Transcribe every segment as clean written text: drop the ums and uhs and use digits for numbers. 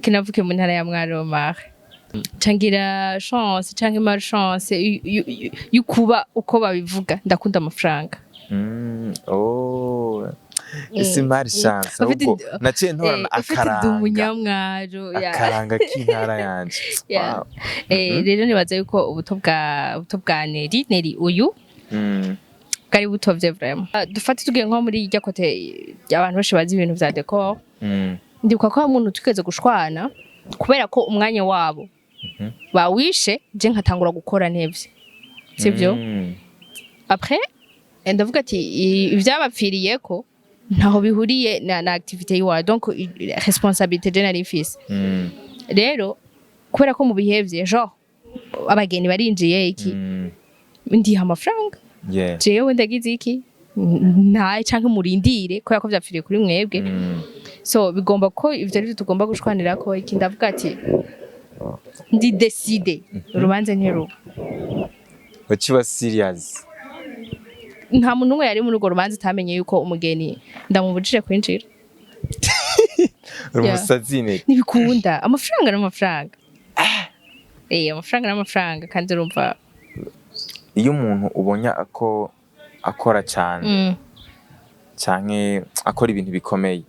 Navukiye mu ntara ya Mwaro. Mare cangira chance canke malchance y'ukuba uko babivuga, ndakunda amafaranga. Oh. Isi malchance, ahubwo naciye ntorana En fait, ndi akaranga umunyamwaro, yeah. Akaranga k'intara yanje. Yeah. Wow. Rero nibaza yuko ubuto bwa Neri uyu bwari butovye vraiment. Ah, dufate tugiye nko muri irya côté abantu benshi bazi ibintu vya décor, ndibuka ko hari umuntu twigeze gushwana kubera ko umwanya wabo bawishe, je nkatangura gukora ntevye, sivyo? Après ndavuga ati ivyabapfiriyeko ntaho bihuriye na activité yiwawe, donc responsabilité je nari mfise. Rero kubera ko mubihevye, genre abageni barinjiye iki, ndiha amafaranga, jewe ndagize iki ntaye canke murindire kubera ko vyapfiriye kuri mwebwe. So bigomba ko ivyo arivyo tugomba gushwanirako iki. Ndavuga ati ndi décidé, urubanza ntiruba. Waciba serious. Nta muntu umwe yari muri urwo rubanza utamenye yuko umugeni ndamubujije kwinjira. Uri Yeah. umusazi, Neri. Ntibikunda, amafaranga n'amafaranga, amafaranga n'amafaranga, kandi urumva. Iyo umuntu ubonye ako akora cyane canke akora ibintu bikomeye,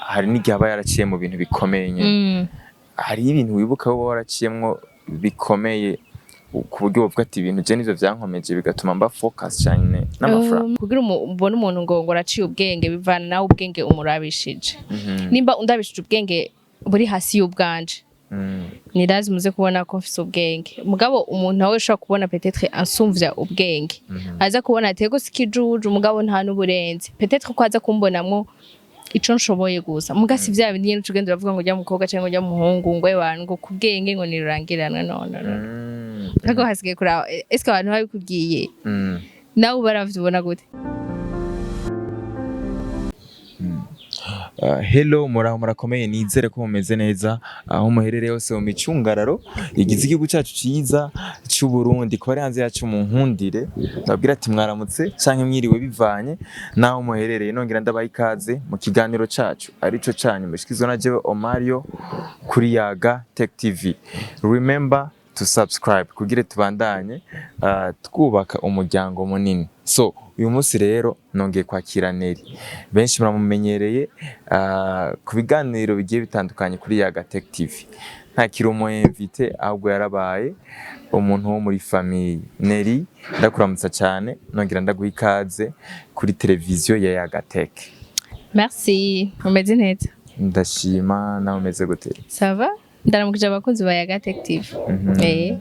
hari n'igihe aba yaraciye mu bintu bikomeye nyene. Hariho ibintu wibuka woba waraciyemwo bikomeye ku buryo wovuga ati ibintu je nivyo vyankomeje, bigatuma mba focus cyane n'amafaranga? Kugira ubone umuntu ngo araciye ubwenge, bivana nawe ubwenge umurabishije. Nimba undabishije ubwenge buri hasi y'ubwanje, ni lazima uze kubona ko mfise ubwenge. Mugabo umuntu nawe ushobora kubona peut-être ansumvya ubwenge, aza kubona ati ego sikijuju, mugabo nta n'uburenze, peut-être ko aza kumbonamwo ico nshoboye gusa. Muga si vya bindi nyene uca ugenda uravuga ngo ujya mukobwa canke ngo ujya muhungu, ngo ewana, ngo ku bwenge ngo nirurangiranwe. No, no, no. Ariko hasigaye kuraba eske abantu babikubwiye, nawe baravyibona gute? Hello, muraho, murakomeye? Nizere ko mumeze neza aho muherereye hose mu micungararo igize igihugu cyacu ciza c'u Burundi. Kuba ari hanze yacu, mu nkundire ndababwira ati mwaramutse canke mwiriwe, bivanye naho muherereye. Nongera ndabaha ikaze mu kiganiro cacu arico canyu mushikizwa na jewe Omario kuri Yaga Tech TV. Remember to subscribe kugira tubandanye twubaka umuryango munini. So uyu munsi rero nongeye kwakira Neri, benshi muramumenyereye ku biganiro bigiye bitandukanye kuri Yaga Tech TV. Ntakiri umu invité, ahubwo yarabaye umuntu wo muri famille. Neri, ndakuramutsa cyane, nongera ndaguha ikaze kuri televiziyo ya Yaga Tech. Merci, umeze neza? Ndashima, nawe umeze gute? Ça va, ndaramukije abakunzi ba Yaga Tech TV.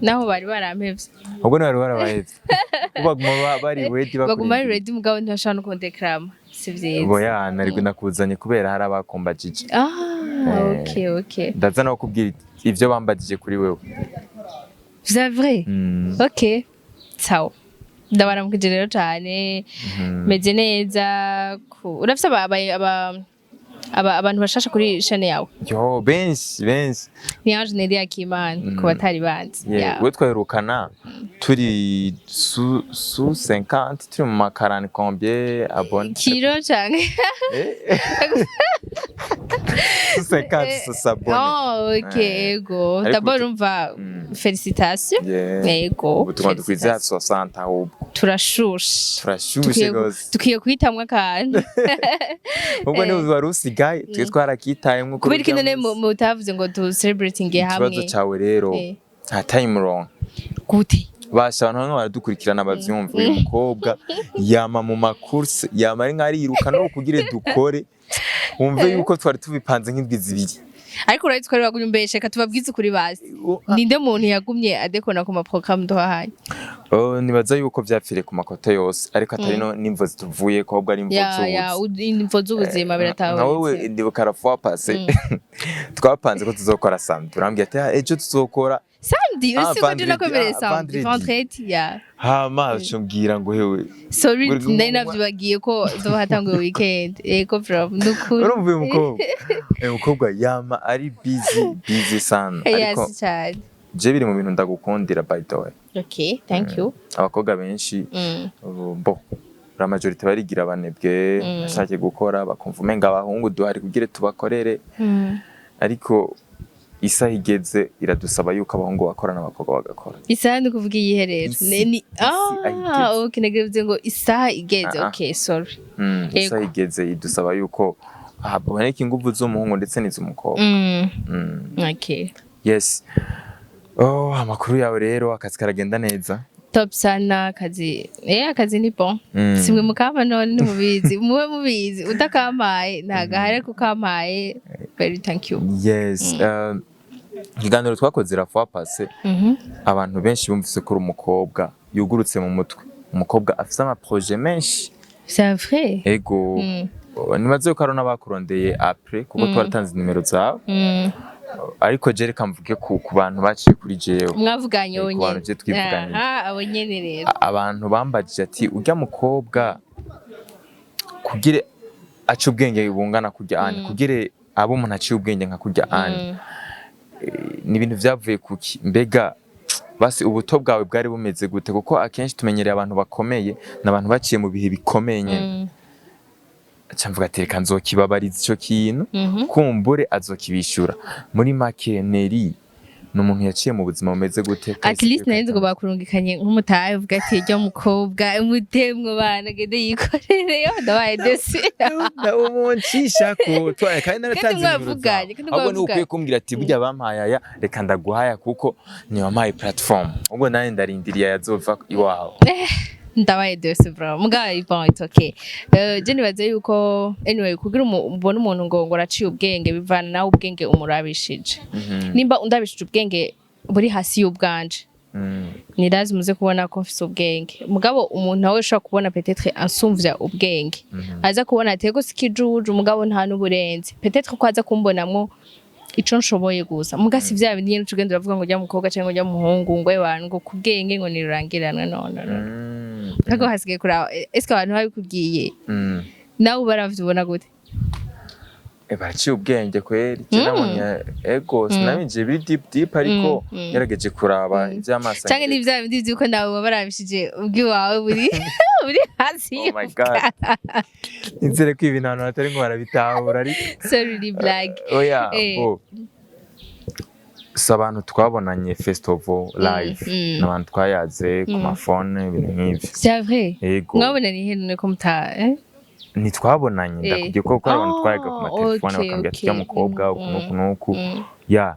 Naho bari barampevye. Ubwo niwe wari warabahevye, baguma bari ready. Baguma ari Bakurindiriye. ready, mugabo ntibashobora no kundekrama, si vyiza. Boya, nari nakuzanye kubera hari abakumbajije. Ah, ok. Ndaza no kubwira ivyo bambajije kuri wewe. C'est vrai? Mm. Ok, sawa, ndabaramukije rero cane. Meze neza. Urafise abantu bashasha kuri chaîne yawe? Yo, benshi benshi. Ni Ange Nelly Akimana ku batari banzi. Yeah. Yeah. We twaherukana turi sous 50, turi mu makarani combien abonnés? Kiro canke? Eh? Sous 50 s'abonner. Oh, ok. Ego. Ariko D'abord urumva, félicitations. Ego. Ubu tugomba dukwize Félicitations. 60 ahubwo. Turashushe. Turashushe gose. Dukwiye guhitamwo akantu. Ubwo niba wari usigaye, twe twarakitayemwo. Kubera iki none mutavuze ngo tu celebrating hamwe? Ikibazo cawe rero, nta time wrong. Gute? Basha, abantu bamwe baradukurikirana bavyumva, uyu mukobwa yama mu ma courses, yama ari nk'ariruka no kugira dukore, wumve yuko twari tubipanze nk'indwi 2. Ariko urazi ko ari bagumye umbeshe. Reka tubabwize ukuri basi, ninde muntu yagumye adekona ku ma programme duhahanye? Oh, nibaza yuko vyapfiriye ku makota yose, ariko atari no n'imvo zituvuye ko, ahubwo ari imvo Ya. z'ubuzi. Imvo z'ubuzima. Nka wewe, Biratahuritse. ndibuka la fois passée twapanze ko tuzokora samedi, urambwira ati: "Ah, ejo tuzokora." Samedi? Ah, Usi ko je vendredi, nakwemereye ah, samedi. vendredi. Vendredi, ya. Hama ucumbwira ngo hewe. Sorry, nari navyibagiye ko nzoba hatanguye weekend. Ego bro, ndukuri. Urumva uyu mukobwa yama ari busy busy sana, ariko Yes, cyane. je biri mu bintu ndagukundira, by the way. Okay, thank you. Abakobwa benshi, bo la majorité barigira abanebwe, bashake gukora bakumva umenga abahungu duhari kugira tubakorere, ariko Isaha igeze iradusaba yuko abahungu bakora n'abakobwa bagakora. Isaha ni kuvuga iyihe rero? Isi, Ni isi aho ah, igeze. okay, nagize ngo isaha igeze. Ah, ah. Okay, sorry. Isaha Yego. igeze idusaba yuko haboneka inguvu z'umuhungu ndetse n'iz'umukobwa. Okay. Yes. Oh, amakuru yawe rero, akazi karagenda neza? Top sana akazi. Akazi ni bon. Simwe mukama none ntimubizi, mube mubizi utakampaye ntagahari, ariko ukampaye, very thank you. Yes. Ikiganiro twakoze la fois passée, abantu benshi bumvise ko uri umukobwa yugurutse mu mutwe, umukobwa afise ama projets menshi. C'est vrai. Ego. Nibaze yuko ari n'abakurondeye après kuko twaratanze nimero zawe. Ariko je reka mvuge ku bantu baciye kuri jewe. Mwavuganye? Ku Wonyene. bantu je twivuganye. Aha, abo nyene rero. Abantu bambajije ati: "Urya mukobwa kugire aca ubwenge bungana kurya ane, kugire abo umuntu aciye ubwenge nka kurya ane, ni ibintu vyavuye kuki? Mbega basi ubuto bwawe bwari bumeze gute?" Kuko akenshi tumenyereye abantu bakomeye ni abantu baciye mu bihe bikomeye nyene. Aca mvuga ati: "Reka nzokibabariza ico kintu, kumbure azokibishura." Muri make, Neri ni umuntu yaciye mu buzima bumeze gute? At least nari nzi ngo bakurungikanye nk'umutahe, uvuga ati: "Ryo mukobwa umutemwo bana gende yikorere." Yo, ndabaye déçue. Umuncisha ko twaye kandi naratanze Kandi nimero mwavuganye, zawe. kandi Ahubwo niwe mwavuganye. ukwiye kumbwira ati: "Burya bampaye aya, reka ndaguhaya kuko niwampaye platform." Ubwo nanjye ndarindiriye ayazova iwawe. Ndabaye déçue bro, mugabo bon, it's okay. Je nibaze yuko anyway kugira ubone umuntu ngo araciye ubwenge bivana nawe ubwenge umurabishije. Nimba undabishije ubwenge buri hasi y'ubwanje, ni lazima uze kubona ko mfise ubwenge. Mugabo umuntu nawe ushobora kubona peut-être ansumvya ubwenge, aza kubona ati: "Ego, sikijuju, mugabo nta n'uburenze." Peut-être ko aza kumbonamwo ico nshoboye gusa, muga si vya bindi nyene uca ugenda uravuga ngo ujya mukobwa canke ujya muhungu, ngo abantu ngo kubwenge ngo nirurangiranwe. No, no, no. Ariko hasigaye kuraba eske abantu babikubwiye nawe baravyibona gute? Baraciye ubwenge kweri. Je nabonye, ego, sinabinjiye biri deep deep, ariko ngerageje kuraba ivy'amaso Canke ni vya bindi vyuko nawe baba barabishije ubwiwawe buri hasi? Oh my God, nizere ko ibintu abantu batari ngo barabitahura, ariko Sorry, ni blague. Oya. Bo si abantu twabonanye first of all live, ni abantu twayaze ku mafone, ibintu nk'ivyo. C'est vrai? Ego. Mwabonanye he none ko muta eh? Ntitwabonanye. Ndakubwiye ko kuko hari abantu twayaga ku matelefone, bakambwira ati: "Ujya mukobwa uku n'uku n'uku." Ya,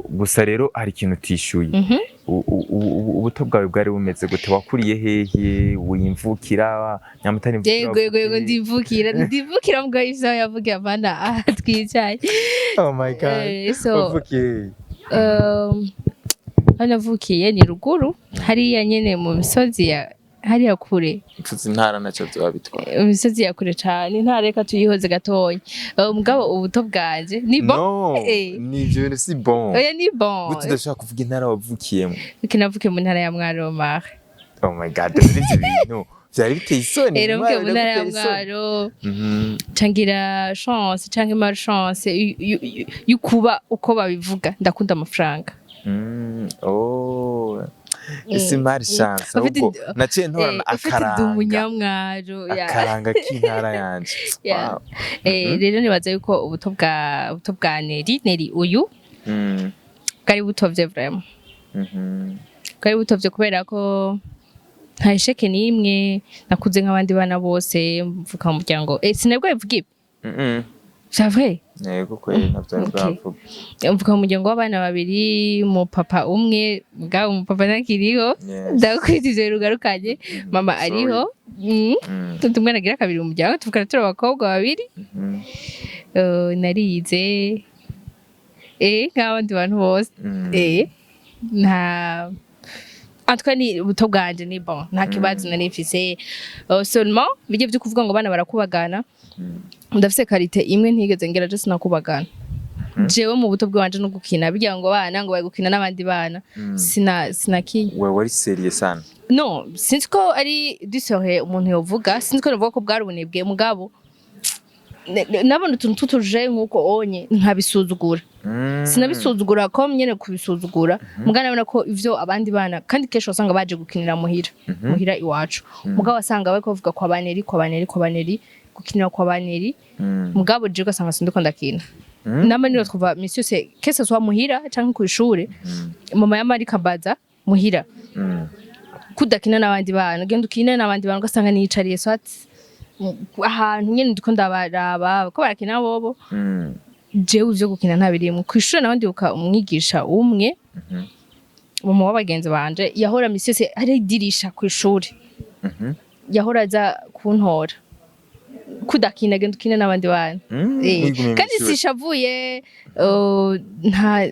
gusa rero hari ikintu utishyuye. Ubuto bwawe bwari bumeze gute? Wakuriye hehe? Wimvukira Nyamutare? Imvukira Yego, wavukiye? Ndivukira mbwa ivyo yavugiye avana aha twicaye. Oh my God. So Wavukiye hehe? Aho navukiye ni ruguru hariya nyene mu misozi ya hariya kure. Mfuze intara nacyo byaba bitwaye. Mu misozi ya kure cane, nta reka tuyihoze gatonya. Mugabo ubuto bwanje ni bon. No. Ni ivyo bintu si bon. Oya, ni bon. Gute udashobora kuvuga intara wavukiyemo? Navukiye mu ntara ya Mwaro Mare. Oh my God, rero ivyo bintu vyari biteye isoni. Rero mvukiye mu ntara ya Biragutera isoni. Mwaro, cangira chance canke malchance y'ukuba uko babivuga ndakunda amafaranga. Oh. Isi malchance, Ufite ahubwo naciye ntorana ufite ndi akaranga umunyamwaro ya. Akaranga k'intara yanje. Yeah. Wow. Rero nibaza yuko ubuto bwa Neri uyu bwari butovye vraiment. Bwari butovye kubera ko nta échec n'imwe, nakuze nk'abandi bana bose, mvuka mu muryango, sinabwo bivuga ibi. C'est vrai? Yego kweli, ntavyo bwavuga. Mvuka mu muryango w'abana babiri, mu papa umwe, mugabo mu papa ntakiriho. Yes. Ndakwita ivyo rugarukanye mama Sorry. ariho. Tundi umwana agira kabiri mu muryango, tuvukana turi abakobwa babiri. Narize nk'abandi bantu bose. Nta, en tout cas ni ubuto bwanje ni bon, nta kibazo nari mfise. Seulement bijye byo kuvuga ngo abana barakubagana, ndafise qualité imwe ntigeze ngira, je sinakubagana jewe mu buto bwanje no gukina bijya ngo abana ngo bari gukina n'abandi bana, sinakinye. Wewe wari sérieux sana. No, sinzi ko ari du sérieux umuntu yovuga, sinzi ko novuga ko bwari ubunebwe, mugabo nabona utuntu tutuje nk'uko onye nkabisuzugura. Sinabisuzugura ko nyene kubisuzugura, mugabo nabona ko ivyo abandi bana, kandi kenshi wasanga baje gukinira muhira, muhira iwacu, mugabo wasanga bariko bavuga kwa baneri, kwa baneri, kwa baneri, gukinira kwa baneri, mugabo je ugasanga sindiko ndakina. Nama niro twumva misi yose, que ce soit muhira canke kw'ishure, mama yama ariko ambaza muhira: "Kudakina n'abandi bana? Genda ukine n'abandi bana." Ugasanga niyicariye soit ahantu nyene ndiko ndabaraba ko barakina bobo. Jewe ivyo gukina ntabirimwo. Kw'ishure naho ndibuka umwigisha umwe, mama w'abagenzi banje, yahora misi yose, hari idirisha kw'ishure, yahora aza kuntora: "Kudakina? Genda ukine n'abandi bana." Wigumiye Kandi mw'ishure. sishavuye, nta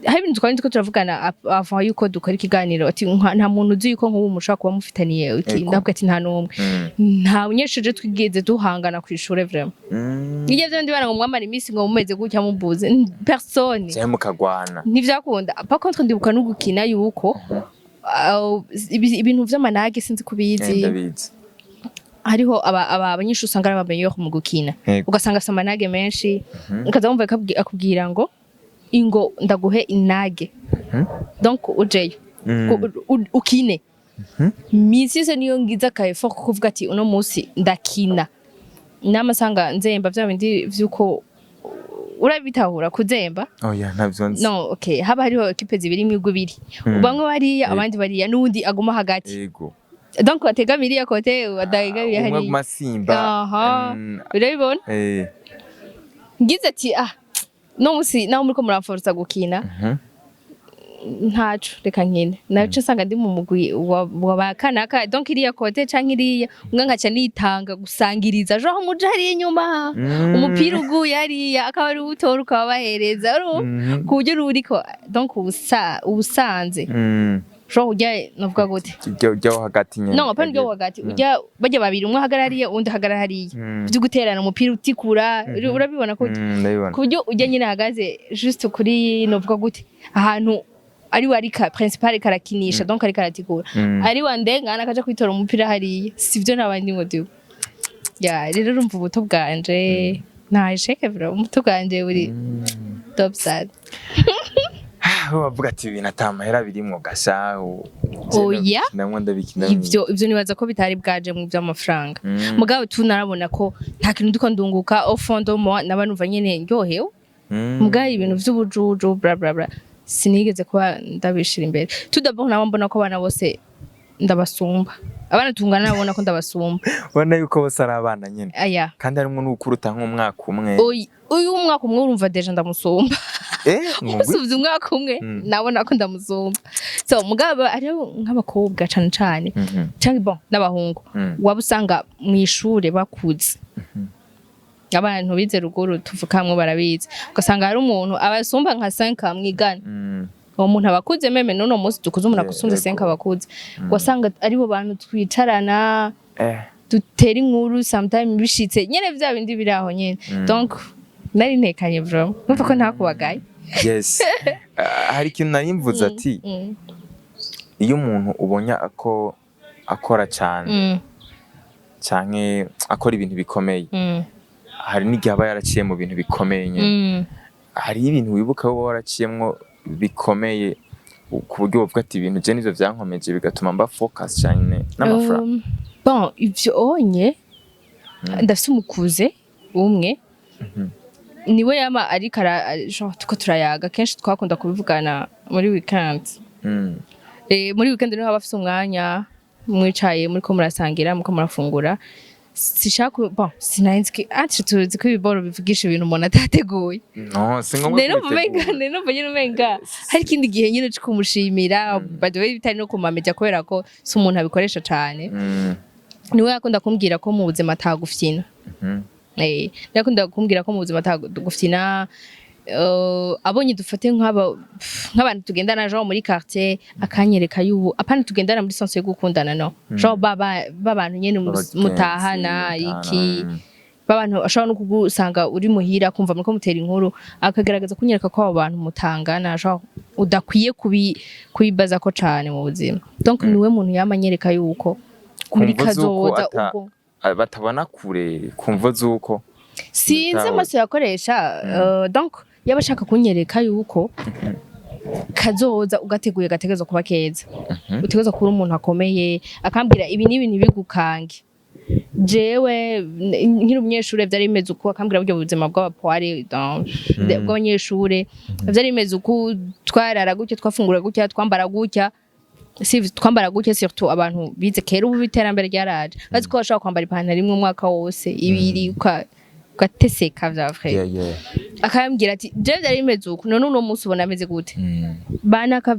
hari ibintu twari turiko turavugana avant yuko dukora ikiganiro, ati nta muntu uzi yuko nk'ubu mushobora kuba mufitaniye iki. Ndavuga ati nta n'umwe, nta munyeshure twigeze duhangana kw'ishure vraiment. Iyo vyandi bana ngo mwamara iminsi ngo mumeze gutya mubuze personne. Canke mukagwana. Ntivyakunda. Par contre ndibuka no gukina yuko ibintu vy'amanage, sinzi kubizi. Ndabizi. Hariho abanyeshuri usanga ari abameilleur mu gukina. Ugasanga afise amanage menshi, ukaza wumva akubwira ngo: "Ingo ndaguhe inage, donc ujeyo ukine." Misi yose niyo ngize aka effort ko kuvuga ati uno munsi ndakina, namasanga nzemba vya bindi vyuko urabitahura kuzemba. Oya, ntavyo nzi. No, okay, haba hariho équipe zibiri, imigwi ibiri, bamwe bariya, abandi bariya, n'uwundi aguma hagati. Donc bategamiriye côté, badegamiye Umwe hariya. aguma asimba. Aha. Urabibona? Eh. Ngize ati ah, no musi naho muriko muramforsa gukina, ntaco, reka nkine. Naco nsanga ndi mu mugwi wa ba kanaka, donc iriya côté canke iriya, umwe nkaca nitanga gusangiriza genre muja hariya inyuma, umupira uguye hariya akaba ari uwutora ukababahereza. Urumva? Ku buryo uriko donc ubusa ubusanze genre urya, novuga gute? Ujya wo hagati nyene. No, apana urya wo hagati, urya barya babiri, umwe ahagarara hariya, uwundi ahagarara hariya, vyo guterana umupira utikura. Urabibona ko Ndabibona. ku buryo ujya nyine ahagaze juste kuri, novuga gute, ahantu ari we arika principal karakinisha, donc ariko aratikura, ari wa ndengana akaja kwitora umupira hariya, sivyo nabandi ngo diwe ya. Rero urumva ubuto bwanje nta échec bro, ubuto bwanje buri top sad. Ah, bavuga ati ibintu ata mahera birimwo gasha. Oya. Ndamwe ndabikina. Ivyo nibaza ko bitari bwaje mu vy'amafaranga. Mugabo tu narabona ko nta kintu ndiko ndunguka, au fond de moi naba numva nyene ndyohewe. Mugabo ibintu vy'ubujuju bla bla bla sinigeze kuba ndabishira imbere. Tout d'abord naba mbona ko abana bose ndabasumba, abana tungana nabona ko ndabasumba. Ubona yuko bose ari abana nyene. Aya. Kandi harimwo n'ukuruta nk'umwaka umwe. Uyu umwaka umwe urumva déjà ndamusumba. Ngwi. Usuvye umwaka umwe, nabona ko ndamusumba. So mugabo hariho nk'abakobwa cane cane, canke bon n'abahungu, waba usanga mw'ishure bakuze, abantu bize ruguru tuvukamwo barabizi, ugasanga hari umuntu abasumba nka 5 mwigana. Uwo muntu aba akuze, même n'uno munsi dukuze, umuntu agusunze 5 aba akuze. Wasanga aribo bantu twicarana, dutera inkuru sometime bishitse nyene, vya bindi biri aho nyene. Donc nari ntekanye bro, numva ko ntakubagaye. Yes. Ah, hari ikintu nari mvuze ati iyo umuntu ubonye ako akora cyane canke akora ibintu bikomeye, hari n'igihe aba yaraciye mu bintu bikomeye nyene. Hariho ibintu wibuka woba waraciyemwo bikomeye ku buryo wovuga ati ibintu je nivyo vyankomeje bigatuma mba focus cyane n'amafaranga? Bon, ivyo onye ndafise umukuze umwe, niwe yama ariko ara genre tuko turayaga kenshi, twakunda kubivugana muri weekend. Muri weekend niho haba afise umwanya, mwicaye muriko murasangira, muriko murafungura. Sishaka, bon, sinari ko ati tuzi ko ibiboro bivugisha ibintu umuntu atateguye. No, si ngombwa Rero umenga kubitegura. Rero numva nyine umenga hari ikindi gihe nyine co kumushimira, by the way bitari no kumameja, kubera ko si umuntu abikoresha cane. Niwe yakunda kumbwira ko mu buzima atagufyina. Yakunda kumbwira ko mu buzima atagufyina. Abonye dufate nk'abantu tugendana genre muri quartier, akanyereka yubu apana tugendana muri sens yo gukundana, no genre baba babantu nyene Abagenzi, mutahana iki, babantu ashobora no kugusanga uri muhira, kumva muriko mutera inkuru, akagaragaza kunyereka ko abo bantu mutangana, genre udakwiye kubibaza ko cane mu buzima. Donc niwe muntu yama anyereka yuko muri Kumvo z'uko kazoza ubwo batabona kure, kumvo z'uko sinzi Bitawe. amaso yakoresha. Donc yaba ashaka kunyereka yuko kazoza ugateguye gategerezwa kuba keza, utegerezwa kuba umuntu akomeye, akambwira ibi n'ibi ntibigukange. Jewe nkiri umunyeshure vyari bimeze uku, akambwira buryo buzima bw'abapoire bw'abanyeshure vyari bimeze uku, twarara gutya, twafungura gutya, twambara gutya, si twambara gutya. Surtout abantu bize kera, ubu iterambere ryaraje, bazi ko bashobora kwambara ipantaro imwe umwaka wose, ibiri, ugateseka vya vrai. Akambwira ati: "Je vyari bimeze uku, none uno munsi ubona ameze gute?" Banaka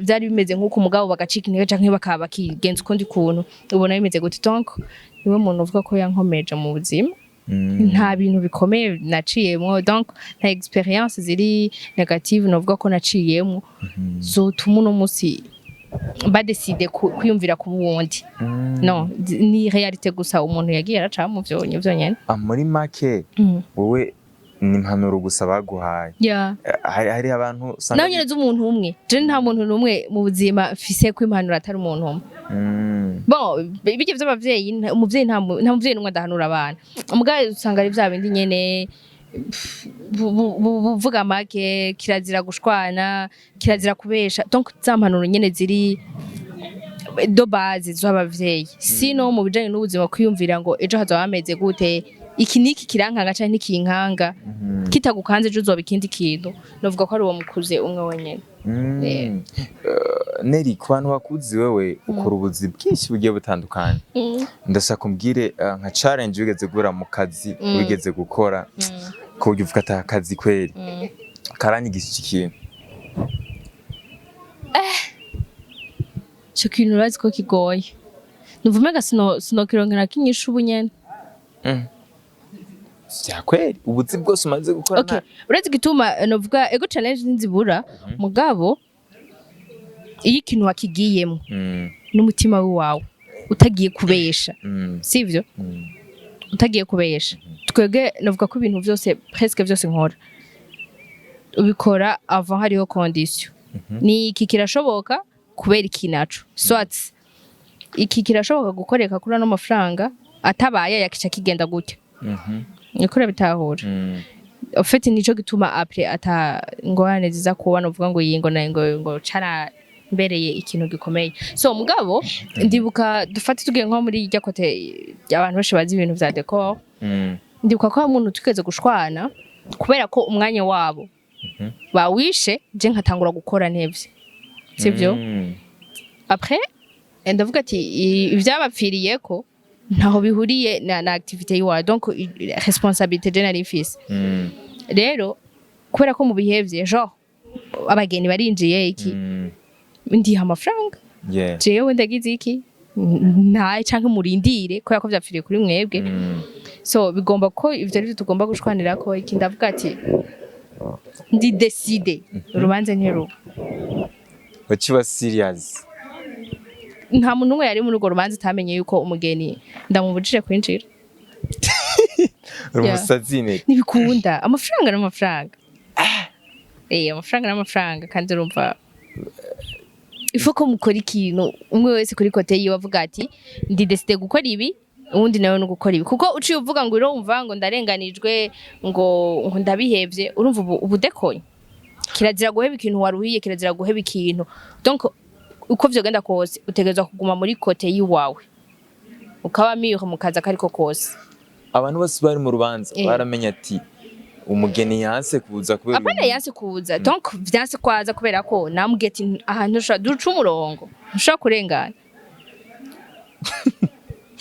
vyari bimeze nk'uko, umugabo bagacika intege canke bakaba bakigenza ukundi kuntu, ubona bimeze gute? Donc niwe muntu uvuga ko yankomeje mu buzima. Nta bintu bikomeye naciyemwo, donc nta expérience ziri négative novuga ko naciyemwo zotuma uno munsi badécidé kwiyumvira kuba uwundi. No ni réalité gusa umuntu yagiye aracamo vyonye vyonyene. Ah, muri make wowe ni impanuro gusa baguhaye? Yeah. Hari abantu usanga Nawe nyene z'umuntu umwe. Je nta muntu n'umwe mu buzima mfise ko impanuro atari umuntu umwe. Bon, bijya vy'abavyeyi, umuvyeyi nta muvyeyi n'umwe adahanura abana. Mugabo usanga ari vya bindi nyene, buvuga make, kirazira gushwana, kirazira kubesha, donc za mpanuro nyene ziri de base z'abavyeyi. Sino mu bijanye n'ubuzima, kwiyumvira ngo ejo hazoba hameze gute, iki niki kirankanga canke ntikinkanga, kitagukanze ejo uzoba ikindi kintu, novuga ko ari uwo mukuze umwe wenyene. Neri, ku bantu bakuzi, wewe ukora ubuzi bwinshi bugiye butandukanye. Ndashaka umbwire nka challenge wigeze guhura mu kazi wigeze gukora, ku buryo uvuga ati: "Akazi kweri karanyigisha iki kintu." Ico kintu urazi ko kigoye, numva umenga sinokironkera kinyishu ubu nyene. Vya kweri, ubuzi bwose umaze gukora? Okay, uretse igituma novuga ego, challenge ntizibura, mugabo iyo ikintu wakigiyemo n'umutima wawe, utagiye kubesha, sivyo? Utagiye kubesha, twebwe novuga ko ibintu vyose, presque vyose nkora, ubikora avant hariho condition: ni iki kirashoboka kubera iki naco, soit iki kirashoboka gukoreka kuri ano mafaranga, atabaye yakica kigenda gutya. Niko urabitahura? En fait, nico gituma après ata ngorane ziza kuba novuga ngo iyi ngo na ngo cara mbereye ikintu gikomeye. So mugabo ndibuka, dufate tugiye nko muri irya côté abantu benshi bazi ibintu vya décor, ndibuka ko hari umuntu twigeze gushwana kubera ko umwanya wabo bawishe, je nkatangura gukora ntevye, sivyo? Après ndavuga ati: "Ivyabapfiriyeko ntaho bihuriye na activité yiwawe, donc responsabilité je nari mfise." Rero kubera ko mu bihevye, genre abageni barinjiye iki, ndiha amafaranga, jewe ndagize iki, ntaye canke murindire kubera ko vyapfiriye kuri mwebwe. So bigomba ko ivyo arivyo tugomba gushwanirako. Iki ndavuga ati: "Ndi décidé, urubanza ntiruba." Waciba serious. Nta muntu umwe yari muri urwo rubanza utamenye yuko umugeni ndamubujije kwinjira. Uri Yeah. umusazi, Neri. Ntibikunda, amafaranga n'amafaranga, amafaranga n'amafaranga. Kandi urumva ifo ko mukora ikintu, umwe wese kuri côté yiwe avuga ati: "Ndi décidé gukora ibi", uwundi nawe no gukora ibi, kuko uciye uvuga ngo urumva ngo ndarenganijwe, ngo ndabihevye, urumva ubu dekonye. Kirazira guheba ikintu waruhiye, kirazira guheba ikintu. Donc uko vyogenda kose utegerezwa kuguma muri côté yiwawe, ukaba mûr mu kazi akariko kose. Abantu bose bari mu rubanza baramenye ati umugeni yanse kuza kubera Apana, yanse kuza, donc vyanse kwaza kubera ko namubwiye ati: "Ahantu ushobora duca umurongo, ntushobora kurengana."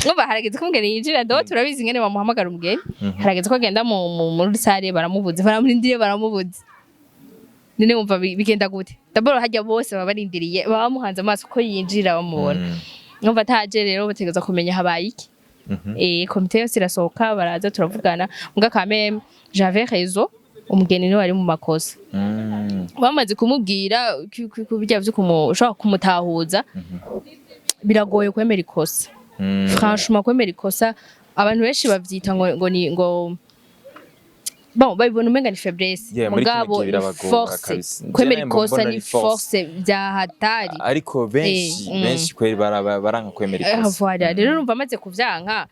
Mwumva harageze ko umugeni yinjira, do turabizi ingene bamuhamagara umugeni. Harageze ko agenda muri salle, baramubuze, baramurindiriye, baramubuze. None wumva bigenda gute? D'abord harya bose baba barindiriye, baba bamuhanze amaso ko yinjira bamubona. Mwumva ataje rero, bategereza kumenya habaye iki. Komite yose irasohoka, baraza, turavugana. Mbwa quand même j'avais raison, umugeni niwe ari mu makosa. Bamaze kumubwira ku bijya vyo ushobora kumutahuza, biragoye kwemera ikosa. Franchement, kwemera ikosa abantu benshi bavyita ngo ni ngo, bon, babibona umenga ni faiblesse. Yeah, muri kino Mugabo gihe ni birabagora force. kabisa. Kwemera Je ikosa mbona ni ni force. force vya hatari. Ariko benshi benshi kweri baranka kwemera ikosa. Voilà, rero urumva amaze kuvyanka,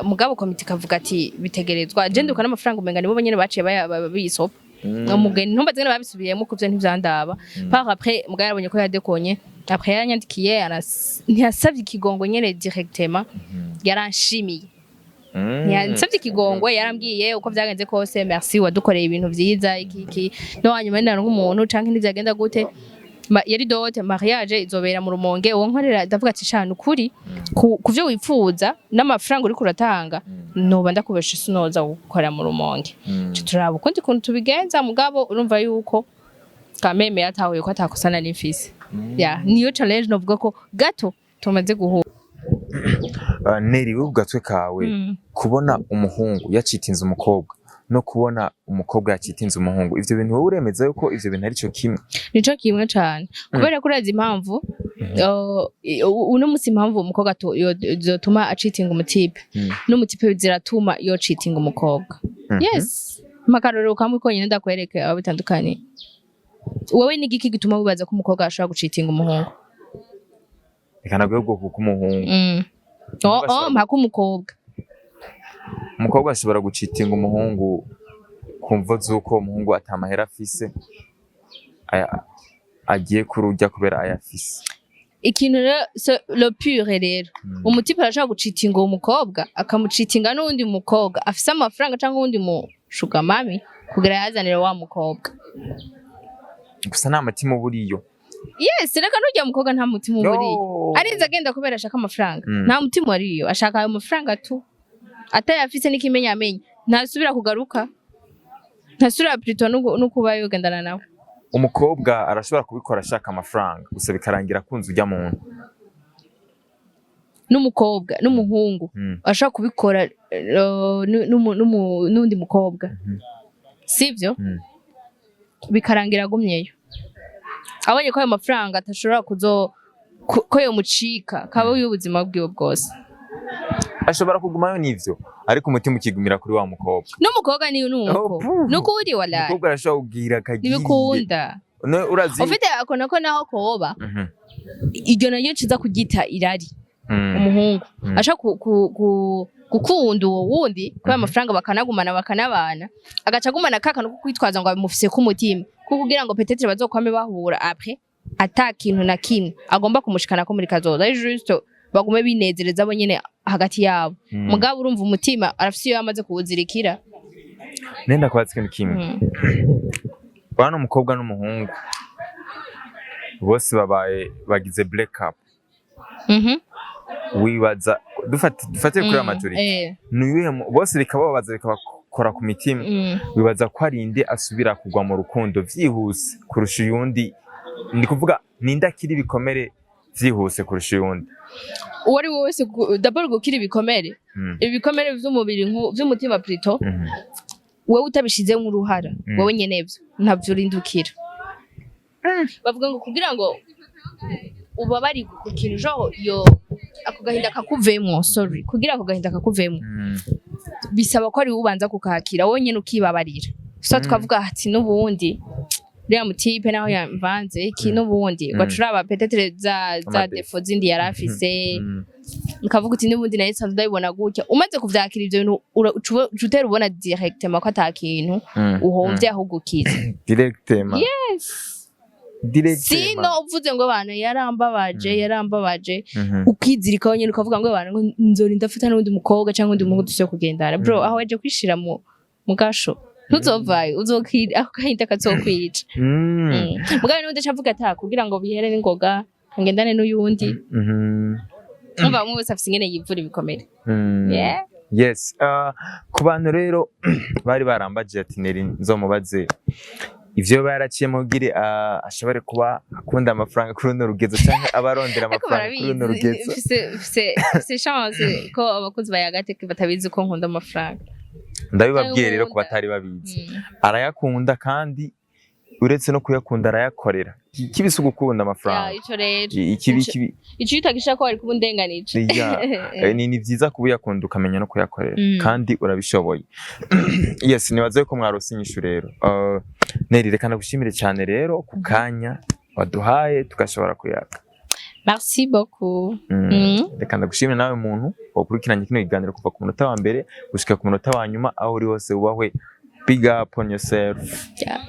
mugabo komite ikavuga ati bitegerezwa, je nduka n'amafaranga umenga nibo nyene baciye biyisopa. Umugeni ntumbaze ngene babisubiyemo, kuvyo ntivyandaba. Par après mugabo yarabonye ko yadekonye. Après yaranyandikiye, ntiyasavye ikigongo nyene directement, yaranshimiye. Yansabye ikigongwe, yarambwiye uko vyagenze kose: "Merci, wadukoreye ibintu vyiza, iki iki." No hanyuma ndaronka umuntu canke ntivyagenda gute. Yari dot, mariage izobera mu Rumonge. Uwo nkorera, ndavuga ati: "Shana ukuri ku vyo wipfuza n'amafaranga uriko uratanga, noba ndakubesha sinoza gukora mu Rumonge." Ca turaba ukundi kuntu tubigenza. Mugabo urumva yuko kameme yatahuye ko atakosa nari mfise. Ya, niyo challenge novuga ko gato tumaze guhura. Neri, wewe gatwe kawe, kubona umuhungu yacitinze umukobwa no kubona umukobwa yacitinze umuhungu, ivyo bintu wowe uremeza yuko ivyo bintu ari cyo kimwe? Nico kimwe cane, kubera ko urazi impamvu, uno musi impamvu umukobwa zotuma acitinga umutipe n'umutipe ziratuma yocitinga umukobwa. Yes, makarorero kamwe konyine ndakwereke aho bitandukanye. Wowe ni igiki gituma wibaza ko umukobwa ashobora gucitinga umuhungu? Reka nabwo ubwoko bw'umuhungu. Oh, Umuhungu oh, ashobora mpaka umukobwa. Umukobwa ashobora gucitinga umuhungu ku mvo z'uko umuhungu atamahera afise, agiye kururya kubera ayafise. Ikintu rero le pire rero, umutipe arashobora gucitinga uwo mukobwa, akamucitinga n'uwundi mukobwa afise amafaranga canke uwundi mu sugar mummy kugira yazanire wa mukobwa. Gusa nta mutima uba uriyo. Yes, reka n'urya mukobwa nta mutima uba uriyo. No. Arinze agenda kubera ashaka amafaranga. Nta mutima wariyo, ashaka ayo mafaranga tu. Atayafise n'ikimenyamenya ntasubira kugaruka, ntasubira plutôt no kuba yogendana nawe. Umukobwa arashobora kubikora ashaka amafaranga gusa, bikarangira akunze ujya muntu. N'umukobwa n'umuhungu ashobora kubikora n'undi mukobwa, sivyo? Bikarangira agumyeyo abonye ko ayo mafaranga atashobora kuzo ko yomucika kaba y'ubuzima bwiwe bwose. Ashobora kugumayo n'ivyo, ariko umutima ukigumira kuri wa mukobwa. N'umukobwa ni nuko. Oh, puh. Nukuri, walahi. Umukobwa arashobora kugira akagirire. Ntibikunda. No, urazi. Ufite ako nako naho koba iryo naryo ciza kugita irari. Umuhungu ashaka gukunda uwo wundi kubera amafaranga, bakanagumana, bakanabana, agaca agumana ka kantu ko kwitwaza ngo abimufise k'umutima, ko kugira ngo peut-être bazokwame bahura après, ata kintu na kimwe agomba kumushikana ko muri kazoza, ari juste bagume binezereza bo nyene hagati yabo. Mugabo urumva umutima arafise iyo yamaze kuwuzirikira. Nenda kubaza ikintu kimwe. Bano umukobwa n'umuhungu bose babaye bagize break up. Wibaza, dufate kuri majority, ni uwuhe bose bikababaza, bikabakora ku mitima, wibaza ko ari inde asubira kugwa mu rukundo vyihuse kurusha uyundi? Ni kuvuga ninde akira ibikomere vyihuse kurusha uyundi? Uwo ari we wese, d'abord gukira ibikomere, ibikomere vy'umubiri, vy'umutima plutôt, wewe utabishizemo uruhara, wowe nyene vyo ntavyo urindukira. Bavuga ngo kugira ngo ubabarirwe ku kintu genre yo ako gahinda kakuvemwo, sorry, kugira ako gahinda kakuvemwo, bisaba ko ari wowe ubanza kukakira, wowe nyene ukibabarira. So tukavuga ati n'ubundi uriya mutipe naho yamvanze iki, n'ubundi ugaca uraba peut-être za Ama défauts. défauts zindi yari afise, ukavuga uti n'ubundi nayo nsanzwe ndabibona gutya. Umaze kuvyakira ivyo bintu, uca utera ubona directement ko ata kintu uhomvye, ahubwo ukize. Directement. Yes. Directement. Sino uvuze ngo abantu yarambabaje, yarambabaje, ukizirikaho nyine, ukavuga ngo abantu ngo nzorinda ndafata n'undi mukobwa cyangwa undi muhungu dusubire kugendana, bro, aho waje kwishira mu gasho ntuzovayo, uzokira ako gahinda kazokwica. Mugabo n'undi aca avuga ati: "Ah, kugira ngo bihere n'ingoga ngendane n'uyundi." Umva, umwe wese afise ingene yivura ibikomere. Yeah. Yes, ku bantu rero bari barambaje ati Neri nzomubaze ivyo baraciyemo kugira ashobore kuba akunda amafaranga kuri runo rugezo canke aba arondera Ariko amafaranga kuri runo barabizi. rugezo. Mfise chance ko abakozi ba Yagateke batabizi ko nkunda amafaranga. Ndabibabwiye rero ku Ndayakunda. batari babizi, arayakunda, kandi uretse no kuyakunda arayakorera. Kibi si ugukunda Ya, amafaranga. Ico rero Ikibi kibi ico utagishaka ko wari kuba undenganije. Ya, ni vyiza kuba uyakunda ukamenya no kuyakorera, kandi urabishoboye. Yes, nibaze ko mwarose inyishu rero. Neri, reka ndagushimire cyane rero ku kanya waduhaye tugashobora kuyaga. Merci beaucoup. Reka ndagushimire nawe muntu wakurikiranye kino kiganiro kuva ku munota wa mbere gushika ku munota wa nyuma. Aho uri hose wubahwe, big up on yourself. Yeah.